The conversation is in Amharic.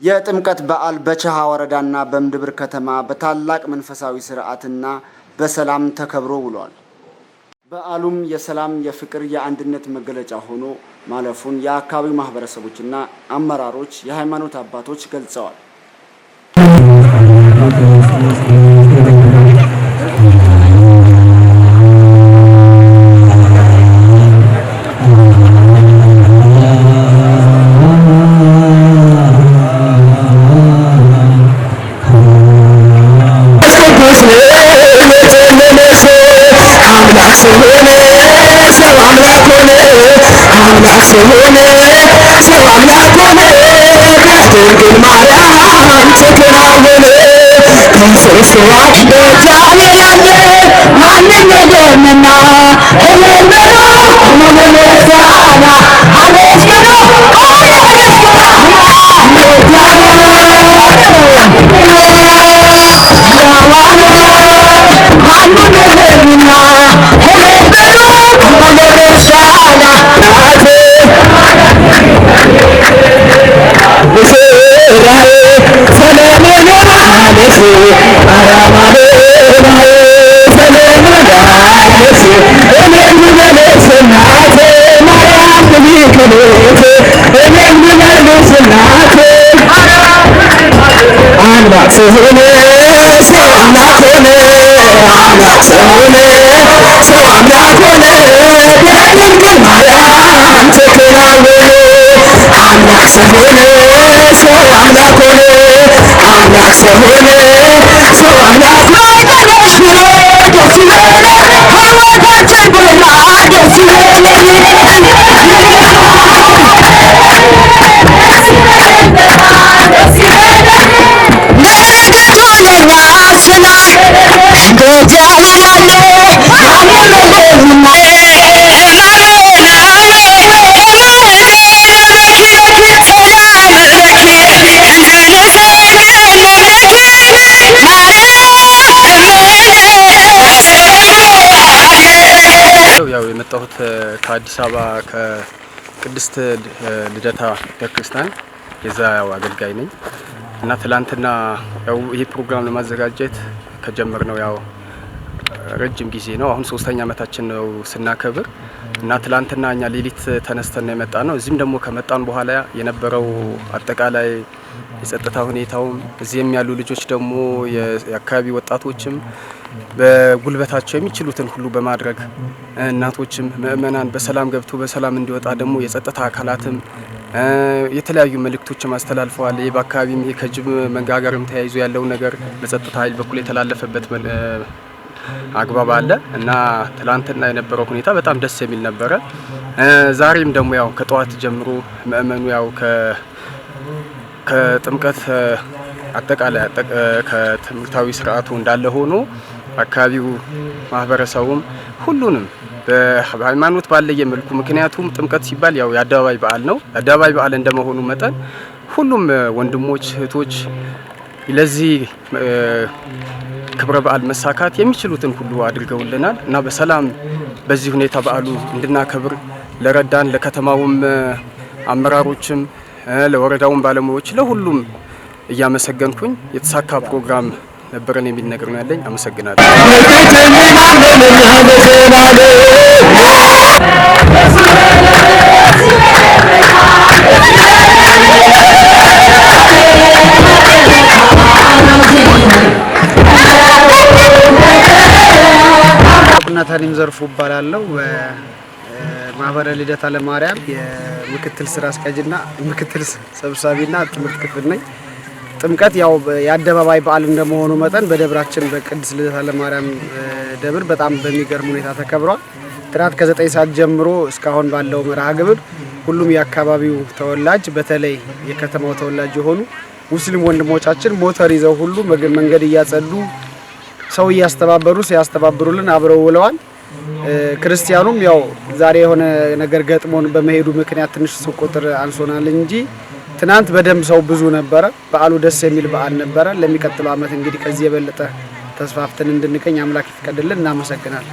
የጥምቀት በዓል በቸሃ ወረዳና በእምድብር ከተማ በታላቅ መንፈሳዊ ስርዓትና በሰላም ተከብሮ ውሏል። በዓሉም የሰላም፣ የፍቅር፣ የአንድነት መገለጫ ሆኖ ማለፉን የአካባቢው ማህበረሰቦችና አመራሮች፣ የሃይማኖት አባቶች ገልጸዋል። ስለሆነ ሰው አምላክ ሆነ፣ ድንግል ማርያም ተከናወነ። ከሶስቱ እግዚአብሔር ያለ ማንም የለምና እልል በሉ ለምስጋና አመስግኑ። ማንም የለምና እልል በሉ ለምስጋና። አምላክ ሆነ ሰው አምላክ ሆነ፣ አምላክ ሆነ ሰው አምላክ ሆነ፣ በድንግል ማርያም ተከናወነ። አምላክ ሆነ ሰው አምላክ ሆነ፣ አምላክ ሆነ ሰው አምላክ ደስ ደስ ይበለን፣ ሕይወታችን በራ ደስ ይበለን። በረከቱ ለኛ ስላ እንደ እግዚአብሔር ያለ ማንም የለምና። ያው የመጣሁት ከአዲስ አበባ ከቅድስት ልደታ ቤተክርስቲያን የዛ ያው አገልጋይ ነኝ እና ትላንትና ያው ይሄ ፕሮግራም ለማዘጋጀት ከጀመርነው ያው ረጅም ጊዜ ነው። አሁን ሶስተኛ ዓመታችን ነው ስናከብር እና ትላንትና እኛ ሌሊት ተነስተን ነው የመጣ ነው። እዚህም ደግሞ ከመጣን በኋላ የነበረው አጠቃላይ የጸጥታ ሁኔታውም እዚህም ያሉ ልጆች ደግሞ የአካባቢ ወጣቶችም በጉልበታቸው የሚችሉትን ሁሉ በማድረግ እናቶችም ምእመናን በሰላም ገብቶ በሰላም እንዲወጣ ደግሞ የጸጥታ አካላትም የተለያዩ መልእክቶችም አስተላልፈዋል። ይህ በአካባቢም ይሄ ከጅብ መንጋ ጋርም ተያይዞ ያለው ነገር በጸጥታ ኃይል በኩል የተላለፈበት አግባብ አለ እና ትላንትና የነበረው ሁኔታ በጣም ደስ የሚል ነበረ። ዛሬም ደግሞ ያው ከጠዋት ጀምሮ ምእመኑ ያው ከጥምቀት አጠቃላይ ከትምህርታዊ ስርዓቱ እንዳለ ሆኖ አካባቢው ማህበረሰቡም ሁሉንም በሃይማኖት ባለየ መልኩ፣ ምክንያቱም ጥምቀት ሲባል ያው የአደባባይ በዓል ነው። የአደባባይ በዓል እንደመሆኑ መጠን ሁሉም ወንድሞች እህቶች ለዚህ ክብረ በዓል መሳካት የሚችሉትን ሁሉ አድርገውልናል እና በሰላም በዚህ ሁኔታ በዓሉ እንድናከብር ለረዳን ለከተማውም አመራሮችም ለወረዳውም ባለሙያዎች ለሁሉም እያመሰገንኩኝ የተሳካ ፕሮግራም ነበረን የሚል ነገር ነው ያለኝ። አመሰግናለሁ። ናታኒም ዘርፉ እባላለሁ። በማህበረ ልደታ ለማርያም የምክትል ስራ አስኪያጅና ምክትል ሰብሳቢና ትምህርት ክፍል ነኝ። ጥምቀት ያው የአደባባይ በዓል እንደመሆኑ መጠን በደብራችን በቅድስት ልደታ ለማርያም ደብር በጣም በሚገርም ሁኔታ ተከብሯል። ትናንት ከ9 ሰዓት ጀምሮ እስካሁን ባለው መርሃ ግብር ሁሉም የአካባቢው ተወላጅ በተለይ የከተማው ተወላጅ የሆኑ ሙስሊም ወንድሞቻችን ሞተር ይዘው ሁሉ መንገድ እያጸዱ ሰው እያስተባበሩ ሲያስተባብሩልን አብረው ውለዋል። ክርስቲያኑም ያው ዛሬ የሆነ ነገር ገጥሞን በመሄዱ ምክንያት ትንሽ ሰው ቁጥር አንሶናል እንጂ ትናንት በደንብ ሰው ብዙ ነበረ። በዓሉ ደስ የሚል በዓል ነበረ። ለሚቀጥለው ዓመት እንግዲህ ከዚህ የበለጠ ተስፋፍተን እንድንገኝ አምላክ ይፍቀድልን። እናመሰግናለን።